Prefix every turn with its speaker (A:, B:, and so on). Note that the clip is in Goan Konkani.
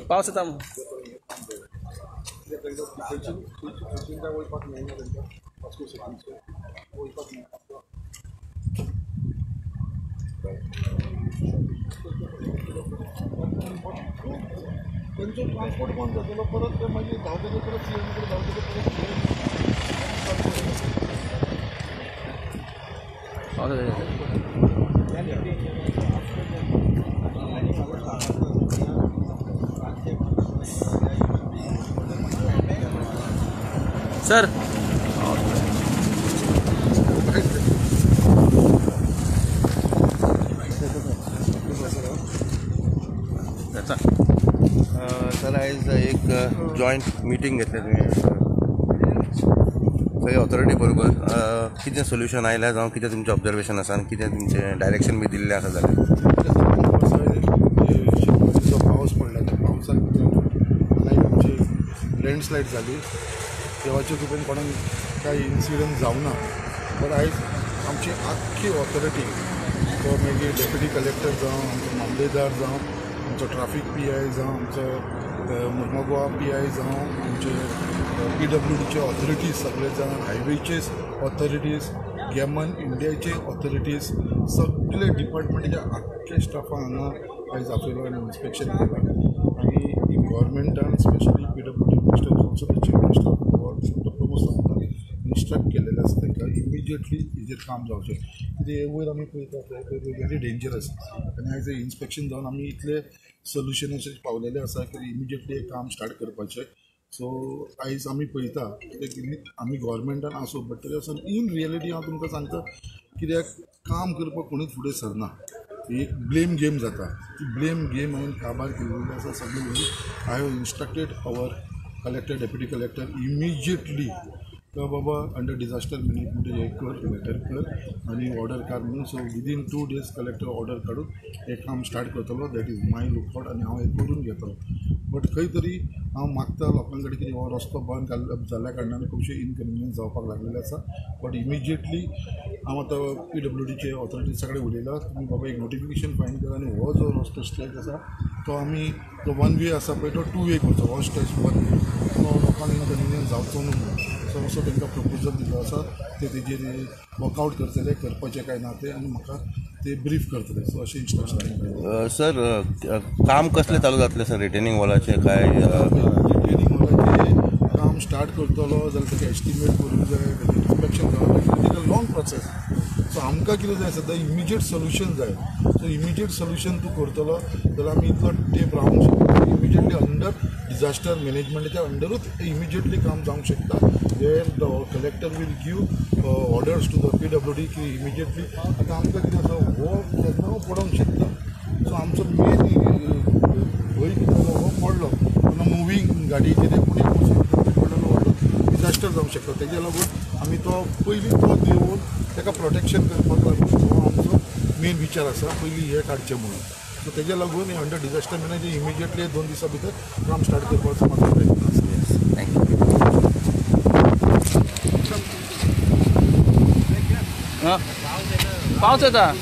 A: पावस येता
B: तेंचो ट्रान्सपोर्ट बंद जातलो परत ते मागीर धांवतले परत सीएम कडेन धांवतले परत.
A: सर
C: सर आयज एक जॉयंट मिटींग घेतली तुवें सगळे ऑथॉरिटी बरोबर कितें सोल्युशन आयलां जावं कितें तुमचें ऑब्जर्वेशन आसा आनी कितें तुमचें डायरेक्शन बी दिल्लें आसा जाल्यार.
B: जो पावस पडला त्या पावसाक लायक आमची लँडस्लायड जाली देवाच्या कृपेन कोणाक कांय इन्सिडंट जावना बट आयज आमची आख्खी ऑथॉरिटी तो मागीर डेप्युटी कलेक्टर जावं आमचो मामलेदार जावं आमचो ट्राफीक पी I जावं आमचो मुर्मगोवा पी I जावं आमचे पी डब्ल्यू डीचे ऑथॉरिटीज सगळे जाण हायवेचे ऑथॉरिटीज गॅमन इंडियाचे ऑथॉरिटीज सगळे डिपार्टमेंटाच्या आख्खे स्टाफांक हांगा आयज आपयलो आनी इन्स्पेक्शन केलां आनी गव्हर्मेंटान specially P W D minister also the chief minister of Goa doctor Pramod सावंतान instruct केलेलें आसा तांकां इमिजिएटली हेजेर काम जावचें कित्याक वयर आमी पळयतात व्हेरी डेंजरस आनी आयज इन्स्पेक्शन जावन आमी इतले सोल्युशनाचेर पावलेले आसा की इमिजिएटली हें काम स्टार्ट करपाचें. सो आयज आमी पळयता कित्याक आमी गव्हर्मेंटान आसूं बट तरी आसून इन रियलिटी हांव तुमकां सांगता कित्याक काम करपाक कोणूच फुडें सरना एक ब्लेम गेम जाता ती ब्लेम गेम हांवें काबार केल्ली आसा सगळी. I have instructed our collector deputy collector immediately तो बाबा अंडर डिजास्टर मॅनेजमेंट हें कर लेटर कर आनी ऑर्डर काड म्हणून. So within 2 days collector order काडून हें काम स्टार्ट करतलो. That is my lookout आनी हांव हें करून घेतलो. बट खंय तरी हांव मागता लोकां कडेन कितें हो रस्तो बंद जाल्ल्या कारणान खुबशे इनकन्विनियन्स जावपाक लागलेले आसा. बट इमिजिएटली हांव आतां पी डब्ल्यू डीचे ऑथॉरिटीज सगळे उलयलां तुमी बाबा एक नोटिफिकेशन फायन करा आनी हो जो रस्तो स्ट्रेच आसा तो आमी जो वन वे आसा पळय तो टू वे करचो. हो स्ट्रेच वन वे तो लोकांक इनकन्विनियन्स जावचो न्हू म्हणून. सो असो तांकां प्रपोजल दिल्लो आसा ते तेजेर वर्कआवट करतले करपाचें काय ना तें आनी म्हाका ते ब्रीफ करतले. सो अशें इन्स्ट्रक्शन.
C: सर काम कसलें चालू जातलें सर रिटेनिंग वॉलाचें काय?
B: रिटेनिंग वॉलाचें काम स्टार्ट करतलो जाल्यार ताका एस्टिमेट करूंक जाय ताजें इन्स्पेक्शन जावपाक जाय लाँग प्रोसेस. सो आमकां कितें जाय सद्दां इमिजिएट सोल्युशन जाय. सो इमिजिएट सोल्युशन तूं करतलो जाल्यार आमी इतलो तेंप रावंक शकता. इमिजिएटली अंडर डिजास्टर मॅनेजमेंटाच्या अंडरूच इमिजिएटली काम जावंक शकता. Where the collector will give orders to the PWD की इमिजिएटली आतां आमकां कितें आसा हो केन्ना पडोंक शकता. सो आमचो मेन भंय कितें जालो हो पडलो तेन्ना मुवींग गाडी कितें कोणी पडलेलो व्हडलो डिजास्टर जावंक शकता. तेज्या लागून आमी तो पयलीं तो देवून ताका प्रोटेक्शन करपाक लागून हो आमचो मेन विचार आसा पयलीं हें काडचें म्हणून. सो तेज्या लागून अंडर डिजास्टर मॅनेजमेंट इमिजिएटली 2 दिसां भितर काम स्टार्ट करपाचो म्हाजो प्रयत्न आसा.
C: Thank you.
A: हाँ। पावस येता.